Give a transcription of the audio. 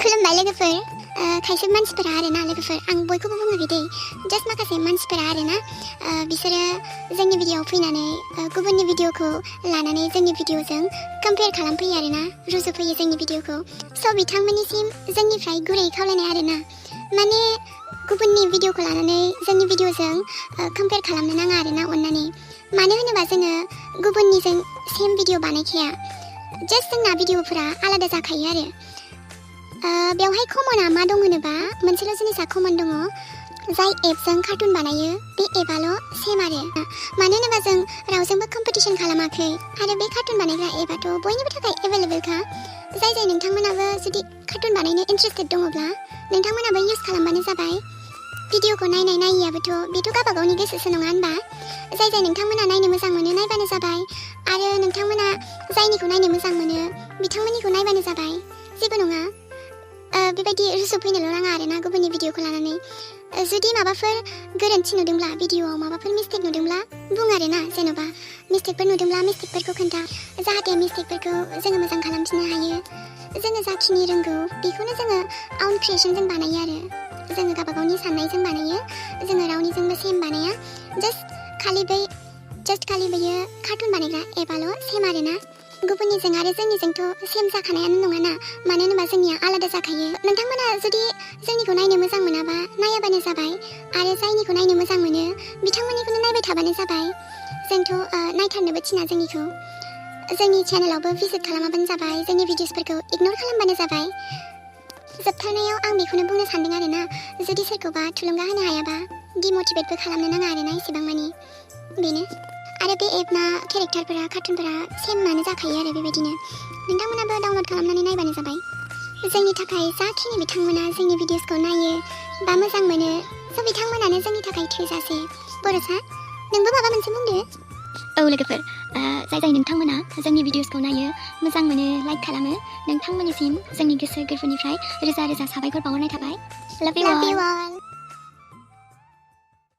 खुलुमबाय लोगोफोर खायसे मानसिफोरा आरोना लोगोफोर आं बयखौबो बुङाखै दै जास्ट माखासे मानसिफोरा आरोना बिसोरो जोंनि भिडिअ'आव फैनानै गुबुननि भिडिअ'खौ लानानै जोंनि भिडिअ'जों कम्पेयार खालामफैयो आरोना रुजुफैयो जोंनि भिडिअ'खौ स' बिथांमोननिसिम जोंनिफ्राय गुरै खावलायनाय आरोना माने गुबुननि भिडिअ'खौ लानानै जोंनि भिडिअ'जों कम्पेयार खालामनो नाङा आरोना अननानै मानो होनोबा जोङो गुबुननिजों सेम भिडिअ बानायखाया जास्ट जोंना भिडिअ'फोरा आलादा जाखायो आरो बेवहाय कमना मा दं होनोबा मोनसेल' जिनिसा कमन दङ जाय एपजों कार्टुन बानायो बे एपआल' सेम आरो मानो होनोबा जों रावजोंबो कम्पिटिसन खालामाखै आरो बे कार्टुन बानायग्रा एपआथ' बयनिबो थाखाय एभेलेबेलखा जाय नोंथांमोनाबो जुदि कार्टुन बानायनो इन्टारेस्टेड दङब्ला नोंथांमोनाबो इउज खालामबानो जाबाय भिडिअ'खौ नायनाय नायियाबोथ' बेथ' गावबागावनि गोसोसो नङा होनबा जाय नोंथांमोना नायनो मोजां मोनो नायबानो जाबाय आरो नोंथांमोना जायनिखौ नायनो मोजां मोनो बिथांमोननिखौ नायबानो जाबाय जेबो नङा बेबायदि रुजुफैनोल' नाङा आरोना गुबुननि भिडिअ'खौ लानानै जुदि माबाफोर गोरोन्थि नुदोंब्ला भिडिअ'आव माबाफोर मिस्टेक नुदोंब्ला बुं आरोना जेन'बा मिस्टेकफोर नुदोंब्ला मिस्टेकफोरखौ खोन्था जाहाथे मिस्टेकफोरखौ जोङो मोजां खालामफिननो हायो जोङो जाखिनि रोंगौ बेखौनो जोङो आउन क्रिएसनजों बानायो आरो जोङो गावबागावनि साननायजों बानायो जोङो रावनिजोंबो सेम बानाया जास्ट खालि बेयो कार्टुन बानायग्रा एपआल' सेम आरोना गुबुननिजों आरो जोंनिजोंथ' सेम जाखानायानो नङाना मानो होनोबा जोंनिया आलादा जाखायो नोंथांमोना जुदि जोंनिखौ नायनो मोजां मोनाबा नायाबानो जाबाय आरो जायनिखौ नायनो मोजां मोनो बिथांमोननिखौनो नायबाय थाबानो जाबाय जोंथ' नायथारनोबो थिना जोंनिखौ जोंनि चेनेलावबो भिजिट खालामाबानो जाबाय जोंनि भिडिअसफोरखौ इगनर खालामबानो जाबाय जोबथारनायाव आं बेखौनो बुंनो सानदों आरोना जुदि सोरखौबा थुलुंगा होनो हायाबा डिमटिभेटबो खालामनो नाङा आरोना एसेबां मानि बेनो आरो बे एपना केरेक्टारफोरा कार्टुनफोरा सेमानो जाखायो आरो बेबायदिनो नोंथांमोनाबो डाउनलड खालामनानै नायबानो जाबाय जोंनि थाखाय जाखिनि बिथांमोना जोंनि भिडिअसखौ नायो बा मोजां मोनो स' बिथांमोनानो जोंनि थाखाय थोजासे बर'सा नोंबो माबा मोनसे बुंदो औ लोगोफोर जाय नोंथांमोना जोंनि भिडिअसखौ नायो मोजां मोनो लाइक खालामो नोंथांमोननिसिम जोंनि गोसो गोरबोनिफ्राय रोजा रोजा साबायखर बावहरनाय थाबाय Love you all